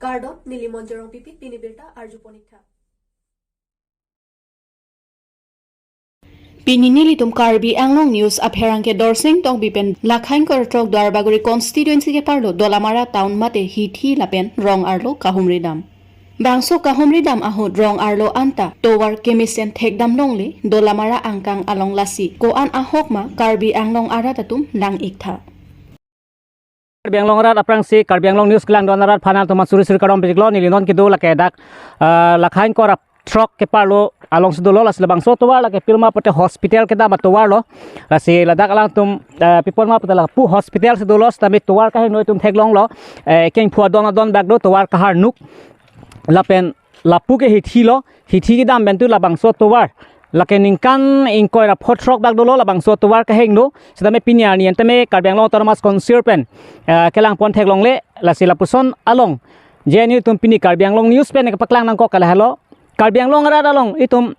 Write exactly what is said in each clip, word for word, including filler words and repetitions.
Kardom, neli Monjorong Pipi, pini birta arju ponik tha. Pini nelitum Karbi Anglong News apherangke Dorsing Tokbi pen Lakhain Koratrok Duarbagori constituency keparlo Dolamara town mate hithi lapen rong arlo kahumri dam. Bangso kahumri dam ahut rong arlo anta tovar kemesen thekdam longle Dolamara angkang along, lasi ko-an ahok ma Karbi Anglong arat atum lang-ik tha. Karbi Anglong arat aphrangsi Karbi Anglong News kelang do-an arat aphan nangtum suri suri kardom pajirlo. Neli non kedo lake dak, ah, Lakhain Koratrok keparlo alongsi dolo, lasi labangso tovar lake pilma pote hospital kedam atovar lo. Lasi ladak alangtum, eh, pi pon ma pote lapu hospital si dolo, sitame tovar kahingno itum theklonglo, eh, kengphu adon adon bak do, tovar kaharnuk. Lapen lapu ke hithi lo, hithi kedam pen tu labangso tovar lake ningkan ingkoi ra pho throk bak dolo, labangso tovar kahingno, sitame pini arni an tame Karbi Anglong Autonomous Council pen, eh, kelang pon theklongle, lasi lapuson along je nelitum pini Karbi Anglong News pen kepaklang nangkok ke lahelo. Karbi Anglong arat along itum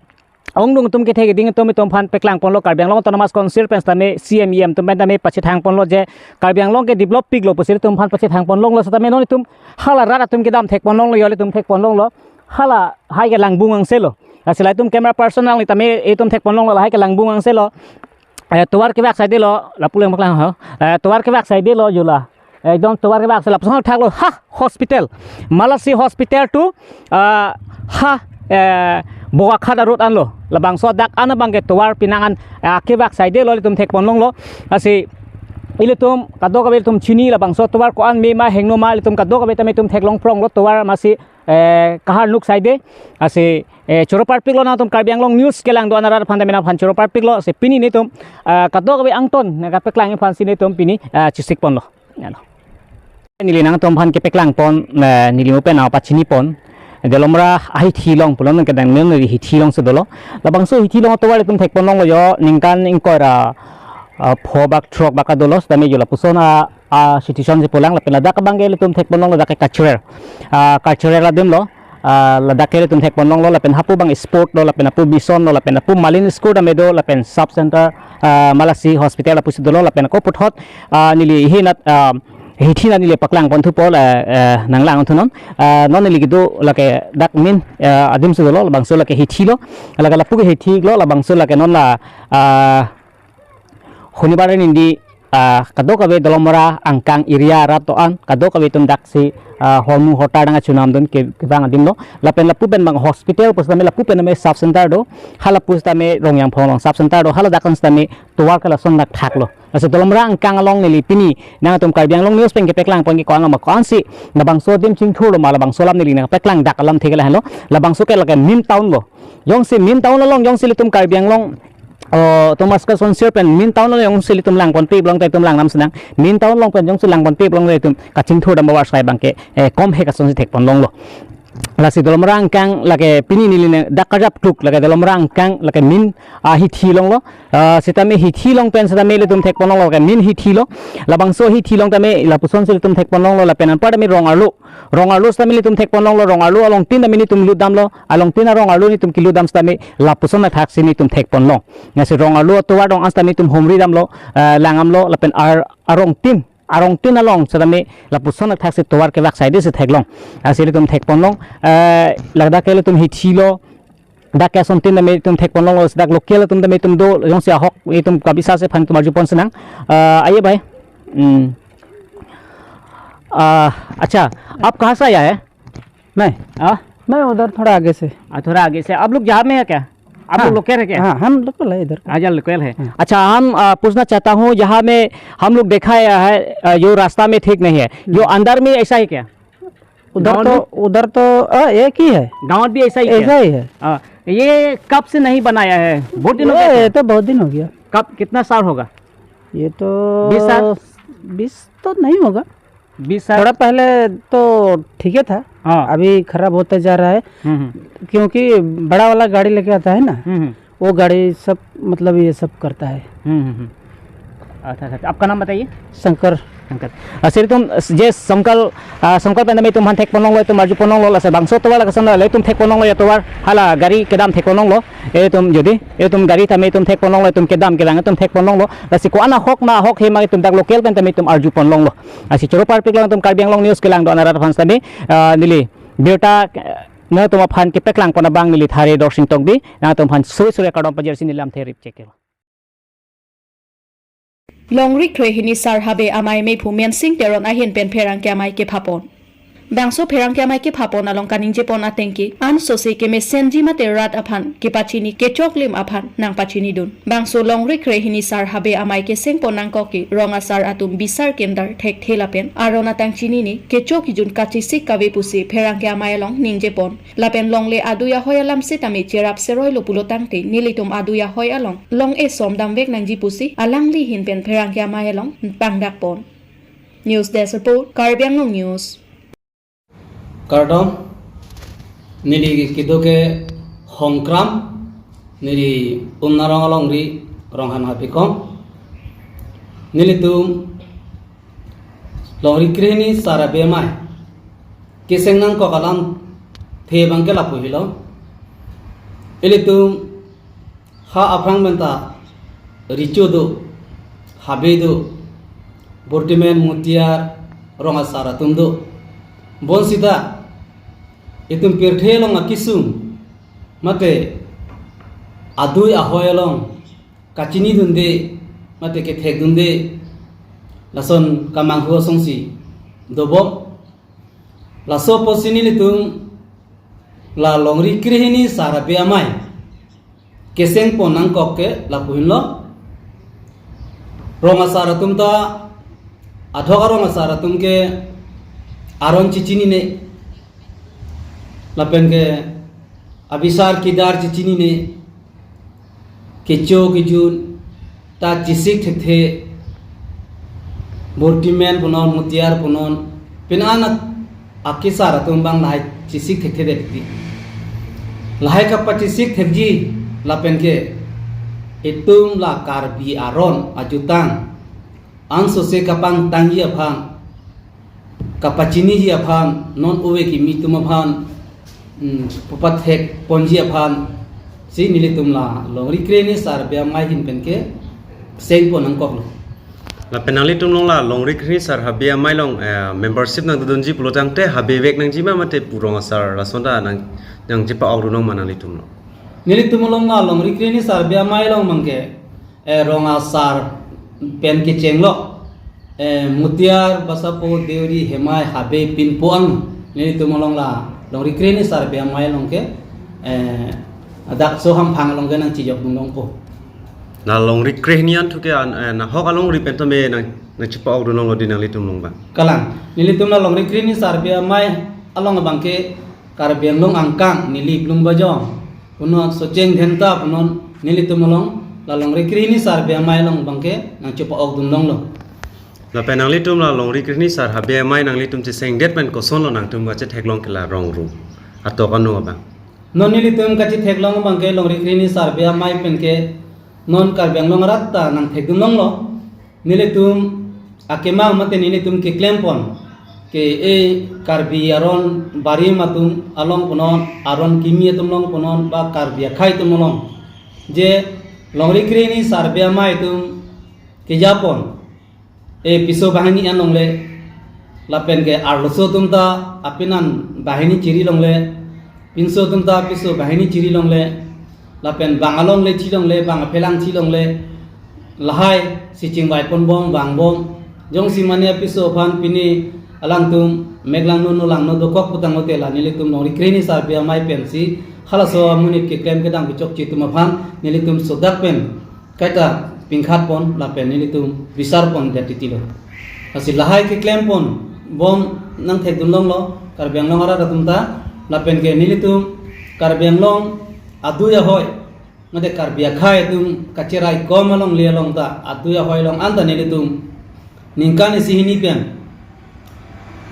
ongdung atum kethe keding atum itum aphan paklang ponlo, Karbi Anglong Autonomous Council pen sitame C M E M atum pen tame pachethang ponlo je Karbi Anglong ke develop piklo pusi itum aphan pachethang pon longlo, sitame non itum hala rat atum kedam thek pon longlo, yo itum thek pon longlo, hala hai ke langbung angse lo. Lasi la itum camera person along tame itum thek pon longlo, la hai ke langbung angse lo. Eh, tovar kevak saide lo, lapu leng paklang ho. Eh, tovar kevak saide lo jula. Ekdom tovar kevak se lapuson thaklo, ha, hospital. Malasi hospital tu, ah, ha, eh, Bogakhat arut anlo. Labangso dak an abang ke tovar pinang an, ah, kevak saide lo, itum thek pon longlo. Lasi ilitum kadokave itum chini labangso tovar ko-an me ma hingno ma, ilitum kadokave tame itum theklong pronglo, tovar masi, eh, kaharnuk saide. Lasi, eh, choro parpiklo nangtum Karbi Anglong News kelang do-an arat aphan tame nangphan choro parpiklo. Lasi pini nelitum, eh, kadokave angton nangkapaklang aphansi nelitum pini, eh, chisik ponlo. Ano. Neli nangtum aphan kepaklang pon, eh, neli mo pen nangpachini pon. Dolamara ahithi along pulo, non kedam non neli hithi alongsi dolo. Labangso hithi along tovar itum thek pon longlo, yo ningkan ingkoi ra, ah, pho bak throk bak dolo, sitame yo lapuson a, a situation si pulang, lapen ladak abang ke itum thek pon longlo, ladak ke cultural. Ah, cultural adim lo. Ah, ladak ke itum thek pon longlo, lapen hapu abang sport lo, lapen hapu mission lo, lapen hapu Malin School tame do, lapen sub center, ah, Malasi hospital lapusi dolo, lapen ako puthot, ah, neli hinat, ah, hithi nat neli paklang pon thupo, eh, eh, nanglang thunon. Ah, non neli kedo lake dak min, eh, adim si dolo, labangso lake hithi lo, lake lapu ke hithi lo, labangso lake non la, ah, Honibar nindi, ah, kadokave Dolamara angkang area arat do-an, kadokave itum daksi, ah, hormu hotar dang achunam dun ke, kevang adim lo. Lapen lapu pen abang hospital pusitame lapu pen tame sub center do. Hala pusitame Rongyangphong along sub center do. Haladak an sitame tovar ke lason nangthaklo. Lasi Dolamara angkang along neli pini nangtum Karbi Anglong News pen kepaklang pon ke ko-an lo ma, ko-ansi labangso adim chingthur lo ma, labangso alam neli nangpaklang dak alamthe ke lahenlo. Labangso ke lake main town lo. Jongsi main town along, jongsi ilitum Karbi Anglong, oh, Autonomous Council pen main town along jongsi ilitum lang ponpe pulote itum lang nam senang. Main town along pen jongsi lang ponpe pulote itum kachingthur dam bavar sai abang ke, eh, kom he kasonsi thek pon longlo. Lasi Dolamara angkang lake pini neli ne dak karjap kluk lake Dolamara angkang lake main, ah, hithi along lo. Ah, sitame hithi along pen sitame ilitum thek pon longlo lake main hithi lo. Labangso hithi along tame lapusonsi ilitum thek pon longlo, lapen anpar tame rong arlo. Rong arlo sitame nelitum thek pon longlo, rong arlo along tin tame nelitum lut damlo, along tin arong arlo nelitum kelut dam sitame lapuson athaksi nelitum thek pon long. Lasi rong arlo atovar dong an sitame nelitum humri damlo, eh, lang damlo, lapen ar-, arong tin, arong tin along sitame lapuson athaksi tovar kevak saide si theklong. Lasi nelitum thek pon long, eh, ladak ke nelitum hithi lo, dak ke ason tin tame nelitum thek pon longlo, dak local atum tame nelitum do, jongsi ahok nelitum kabisa si aphan nelitum arju pon senang. Eh, aye bhai. Hmm. Ah, अच्छा, आप कहाँ से आया है? मैं? हाँ? मैं उधर थोड़ा आगे से। हाँ, थोड़ा आगे से। आप लोग यहाँ में है क्या? आप लोग हाँ। लोकल है क्या? हाँ, हम लोकल है इधर का। अच्छा, लोकल है। हाँ। अच्छा, हम, आ, पूछना चाहता हूँ, यहाँ में हम लोग देखा है, आ, जो रास्ता में ठीक नहीं है, जो हम्म। अंदर में ऐसा है क्या? उधर गाँव तो, में? उधर तो, आ, एक ही है। गाँव भी ऐसा ही क्या? ऐसा ही है। हाँ, ये कब से नहीं बनाया है? बहुत दिन हो गया ये क्या? तो बहुत दिन हो गया। कब, कितना साल होगा? ये तो बीस साल? बीस तो नहीं होगा। बीस साल? थोड़ा पहले तो ठीक ही था, हाँ। अभी खराब होते जा रहा है, हम्म, हम्म। क्योंकि बड़ा वाला गाड़ी लेके आता है ना, हम्म, हम्म। वो गाड़ी सब, मतलब, ये सब करता है। हम्म, हम्म, हम्म। अच्छा, अच्छा, अच्छा। आपका नाम बताइए। Shankar. Angkat. Lasi itum je Songkal, ah, Songkal pen tame itum aphan thekpon longlo, itum arjupon longlo, lasi bangso tovar la kosonlo, itum thekpon longlo, ya tovar hala gari kedam thekpon longlo. Itum jodi itum gari tame itum thekpon longlo, itum kedam kevang itum thekpon longlo. Lasi ko-an ahok ma ahok he ma itum dak local pen tame itum arjupon longlo. Lasi choro parpik long itum Karbi Anglong News kelang do-an arat aphan tame, ah, neli birta, eh, nangtum aphan kepeklang pon abang neli Thare Dorsing Tokbi, nangtum aphan suri suri kardom pajirsi neli lamthe rip chekelo. Longri krehini sar habe amei mephu Mensing Teron ahin pen pherangke amei kephapon. Bangso pherangke amei kephapon along kaningjepon atengke, ansose kemesenji mate rat aphan kepachini kechoklim aphan nangpachinidun. Bangso longri krehini sar habe amei kesengpon nangkok ke rong asar atum bisar kindar thekthe lapen aron atang chinine, kecho kijun kachesik kave pusi pherangke amei along ningjepon. Lapen longle adui ahoi alam setame cherap seroi lo pulo tangte nelitum adui ahoi along long-e som damvek nangji pusi alangli ahin pen pherangke amei along pangdakpon. News Desk Report, Karbi Anglong News. Kardom, neli kedo ke Hongkram, neli Umnarong alongri Ronghan Hapikong. Nelitum longri krehini sar habe amei keseng nangkok alamthe abangke lapu helo. Ilitum ha aphrang pen ta Richo do, Habe do, Bortimen, Mutiar, rong asar atum do. Bonsita itum pirthe along akesung mate adui ahoi along kachinidunde mate kethekdunde lason kamanghu asongsi dobom. Laso apotsi nelitum la longri krehini sar habe amei kesengpon nangkok ke lapu henlo. Rong asar atum ta, adhok arong asar atum ke aron chechinine, lapen ke abisar kidar chechinine, kecho kijun ta chesik thekthe, Bortimen punon, Mutiar punon, pin anat akesar atum abang lahai chesik thekthe det ti. Lahai kapachesik thekji lapen ke itum la Karbi aron ajutang ansose kapangtangji aphan, kapachiniji aphan, non ove kimi atum aphan, mm, pupathek ponji aphan si nelitum la longri krehini sar habe amei ahin pen kesengpon nangkoklo. Lapen nanglitum along la longri krehini sar habe amei along, eh, membership nangdodunji pulo tangte habe vek nangji ma mate pu rong asar lason ta nang, nangchepa-okdun long ma nanglitum along? Nelitum along la longri krehini sar habe amei along abangke, eh, rong asar pen kechenglo, eh, Mutiar, Basapo, Deuri, Hemai, Habe, Pinpo ang nelitum along la longri krehini sar habe amei along ke, eh, dak so hamphang along ke nangchejokdun longpo. La longri krehini an thu ke an, eh, nahok alongri pen tame nang, nangchepa-okdun longlo di nanglitum along abang? Kalang, nelitum la longri krehini sar habe amei along abangke Karbi Anglong angkang Nilip Lumbajong punon, Socheng Dhenta punon, nelitum along la longri krehini sar habe amei along abangke nangchepa-okdun longlo. Lapen nanglitum la longri krehini sar habe amei nanglitum chesengdet pen kosonlo nangtum kachetheklong ke la rong ru atok ano abang? Non nelitum kachetheklong abangke longri krehini sar habe amei pen ke non Karbi Anglong arat ta nangthekdun longlo. Nelitum akemang mate nelitum keklempon ke e Karbi aron barim atum along punon, aron kimi atum along punon, ba Karbi akhei atum along je longri krehini sar habe amei atum kejapon, e piso banghini an longle, lapen ke arloso atum ta apinan banghini chiri longle, pinso atum ta piso banghini chiri longle, lapen bang alongle chi longle, bang aphelang chi longle, lahai si chingvai ponbom vangbom. Jongsi mane apiso aphan pini alangtum meklangno nolangno dokok putanglote la nelitum longri krehini sar habe amei pensi halaso amonit keklem kedam kechokche atum aphan nelitum sodak pen kaita pingkhat pon lapen nelitum bisar pondet titilo. Lasi lahai keklem ponbom nangthekdun longlo Karbi Anglong arat atum ta, lapen ke nelitum Karbi Anglong adui ahoi mate Karbi akhei atum kacherai kom alongle along ta adui ahoi along anta nelitum ningkan isi hini pen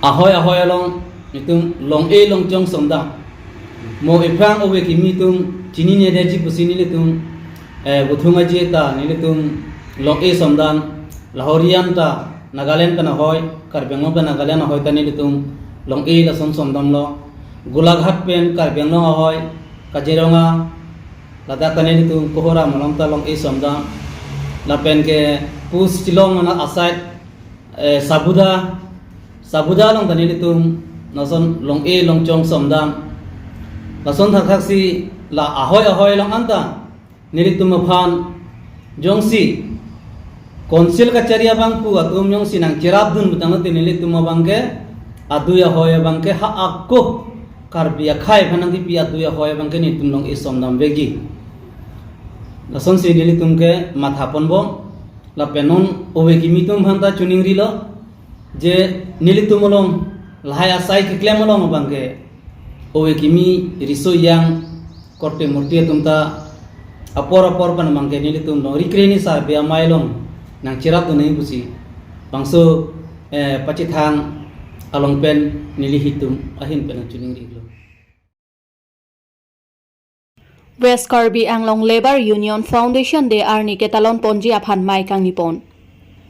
ahoi ahoi along nelitum long-e longchong somdam. Mo ephrang ove kimi atum chininedetji pusi nelitum, eh, Buthung Aje ta nelitum long-e somdam, lahorian ta Nagaland pen ahoi, Karbi Anglong pen Nagaland ahoi ta nelitum long-e lason somdamlo. Golaghat pen Karbi Anglong ahoi, Kaziranga, ladak ta nelitum Kohora malom ta long-e somdam. Lapen ke pus Shillong mane aside, eh, Sabuda, Sabuda along ta nelitum lason long-e longchong somdam. Lason thakthaksi la ahoi ahoi along anta nelitum aphan jongsi Council kachari abang pu atum jongsi nangcherapdun pu tangte nelitum abang ke adui ahoi abang ke ha ako Karbi akhei aphan nangkipi adui ahoi abang ke nelitum long-e somdam vekji. Lasonsi nelitum ke matha ponbom. Lapen non ove kimi atum aphan ta choningrilo je nelitum along lahai asai keklem along abang ke ove kimi riso ejang korte murti atum ta apor apor pen abang ke nelitum along rikre ni sarbe amei along nangcherapdun nangji pusi bangso, eh, pachethang along pen nelitum ahin pen nangchoningrilo. West Karbi Anglong Labour Union Foundation Day arni ketalon ponji aphan mei kangni pon.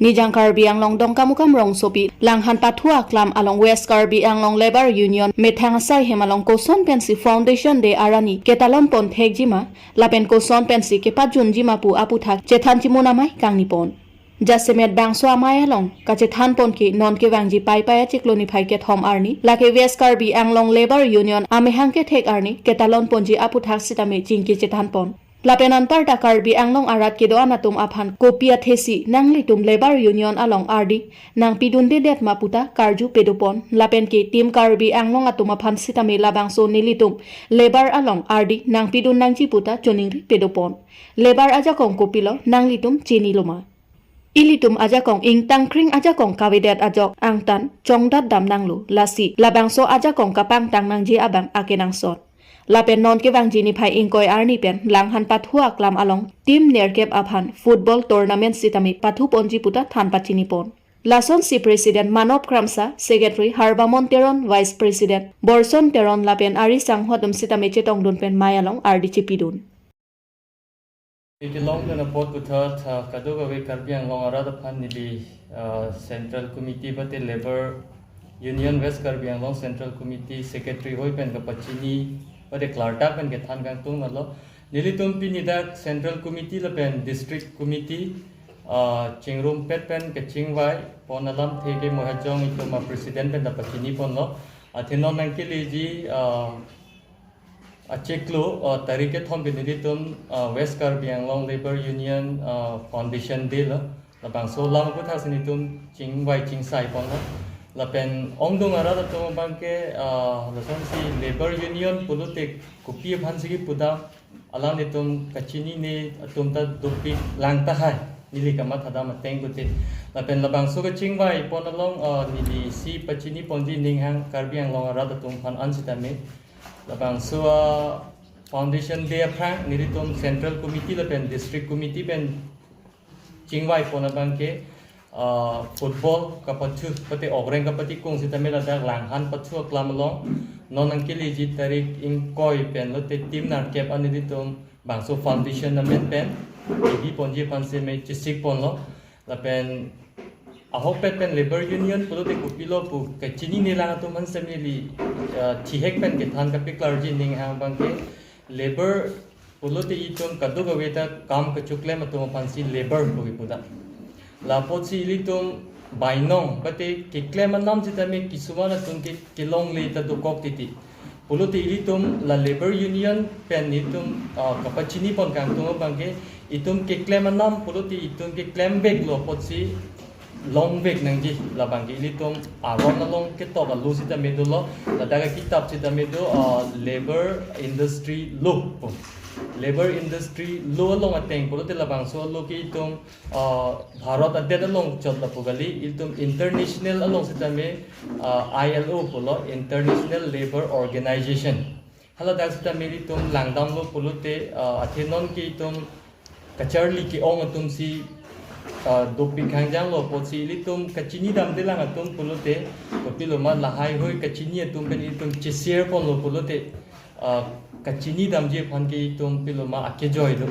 Nijang Karbi Anglong Dongkamukam rongsopi Langhan Pathu Aklam along West Karbi Anglong Labour Union methang asai hem along koson pensi Foundation Day arni ketalon pon thekjima, lapen koson pensi kepajunjima pu aputhak chethan chimun amei kangni pon. Jasemet bangso amei along kachethan pon ke non kevangji Paipai achiklo niphai kethom arni, lake West Karbi Anglong Labour Union amahang kethek arni ketalon ponji aputhak sitame chingki chethan pon. Lapen anparta Karbi Anglong arat kedo-an atum aphan kopi athesi nanglitum Labour Union along ardi nangpidundedet ma puta karju pedo pon. Lapen ke Team Karbi Anglong atum aphan sitame labangso nelitum Labour along ardi nangpidun nangji puta choningri pedo pon. Labour ajakong kopilo nanglitum chinilo ma? Ilitum ajakong ingtangkring ajakong kavedet ajok angtan chongdat dam nanglo, lasi labangso ajakong kapangtang nangji abang akenangsot. Lapen non kevangji niphai ingkoi arni pen Langhan Pathu Aklam along team nerkep aphan football tournament sitame pathu ponji puta than pachini pon. Lasonsi President Manob Kramsa, Secretary Harbamon Teron, Vice President Borson Teron lapen ari sangho atum sitame chetongdun pen mei along ardi chepidun. Kelong pen apot puthot, ah, kadokave Karbi Anglong arat aphan neli, ah, Central Committee mate Labour Union West Karbi Anglong Central Committee Secretary ahoi pen kapachini mate klardak pen kethan kangtung malo. Nelitum pini dak Central Committee lapen District Committee, ah, chingrumpet pen kachingvai pon alamthe ke Mohajong itum a-President pen ta pachini ponlo. Athe non nangkeleji, ah, achiklo, ah, tarik kethom pen nelitum, ah, West Karbi Anglong Labour Union, ah, Foundation Day lo. Labangso alam aputhak si nelitum chingvai chingsai ponlo. Lapen ongdung arat atum abang ke, ah, lasonsi Labour Union pulote kopi aphansi kipudam, alanglitum kachinine atum ta dopik lang tahai, neli kamathadam ateng pute. Lapen labangso kachingvai pon along, ah, neli si pachini ponji ning hang Karbi Anglong arat atum aphan an sitame. Labangso, ah, Foundation Day aphrang nelitum Central Committee lapen District Committee pen chingvai pon abang ke, ah, football kapathu mate okreng kapatikung sitame ladak Langhan Pathu Aklam along non nangkeleji tarik ingkoi pen lote team nerkep an nelitum bangso foundation amen pen kebi ponji aphan sitame chesik ponlo. Lapen ahokpet pen Labour Union pulote kopilo pu kachinine lang atum aphan sitame neli, ah, thihek pen kethan kapeklarji ning hang abang ke Labour pulote itum kadokave ta kam kachoklem atum aphansi labour pu kipudam. Lapotsi ilitum bainong mate keklem anam sitame kisuman atum ke kelongle ta dokok titi. Pulote ilitum la Labour Union pen itum, ah, kapachini pon kangtung abang ke itum keklem anam pulote itum keklem veklo apotsi longvek nangji labang ke ilitum aron along ketok alu sitame dolo, ladak akitap sitame do, ah, Labour Industry Law pu. Labour Industry Law along ateng pulote labangso law ke itum, ah, Bharat adet along chot lapu kali, ilitum international along sitame, ah, I L O pulo, International Labour Organization. Haladak sitame ilitum langdamlo pulote, ah, athe non ke itum kacharli ke-ong atumsi, ah, dopik hangjanglo apotsi ilitum kachinidamde lang atum pulote, kopilo ma lahai hoi kachini atum pen ilitum che-share ponlo pulote, ah, kachinidamji aphan ke itum pilo ma akejoi do.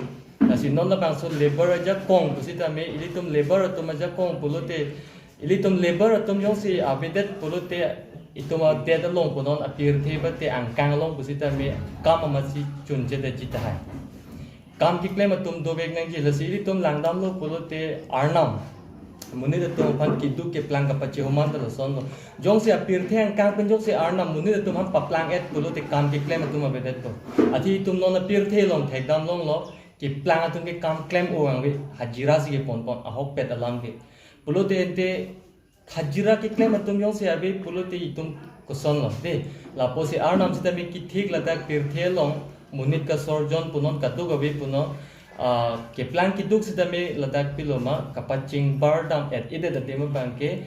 Lasi non labangso labour ajakong pusitame ilitum labour atum ajakong pulote, Ilitum labour atum jongsi avedet pulote itum adet along punon apirthe bate angkang along pusitame kam amatsi chunchedetji tahai. Kam keklem atum dovek nangji, lasi ilitum langdamlo pulote arnam monit atum aphan keduk keplang kapachehoman ta lasonlo. Jongsi apirthe angkang pen jongsi arnam monit atum aphan paplang-et pulote kam keklem atum avedetpo. Athe itum non apirthe along thekdam longlo, keplang atum ke kam klem-o vangve, hajira si keponpon, ahokpet alam ke. Pulote ante hajira keklem atum jongsi ave pulote itum kosonlo de. Lapusi arnam sitame kethik ladak pirthe along monit kasorjon punon, kaduk ave punon, ah, keplang keduk sitame ladak piloma kapaching bardam-et-edet adim abangke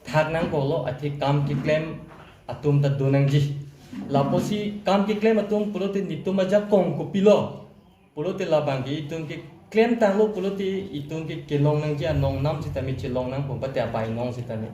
thak nangkoklo, athe kam keklem atum ta do nangji. Lapusi kam keklem atum pulote netum ajakong kopilo pulote labangke itum ke klemtanglo pulote itum ke kelong nangji, anong nam sitame chelong nangpo, bate abainong sitame.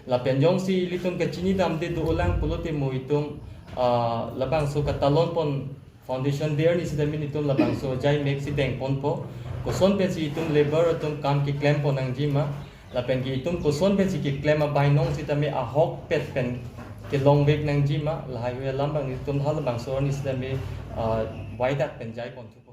Lapen jongsi ilitum kachinidamde dolang pulote mo itum, ah, labangso katalonpon foundation day arni sitame itum labangso ajai mek si dengponpo. Koson pensi itum labour atum kam keklempon nangjima, lapen ke itum koson pensi keklem abainong sitame ahokpet pen kelongvek nangjima, lahaihui alam abang itum halabangso arni sitame, ah, vaidak pen jaipon thupo.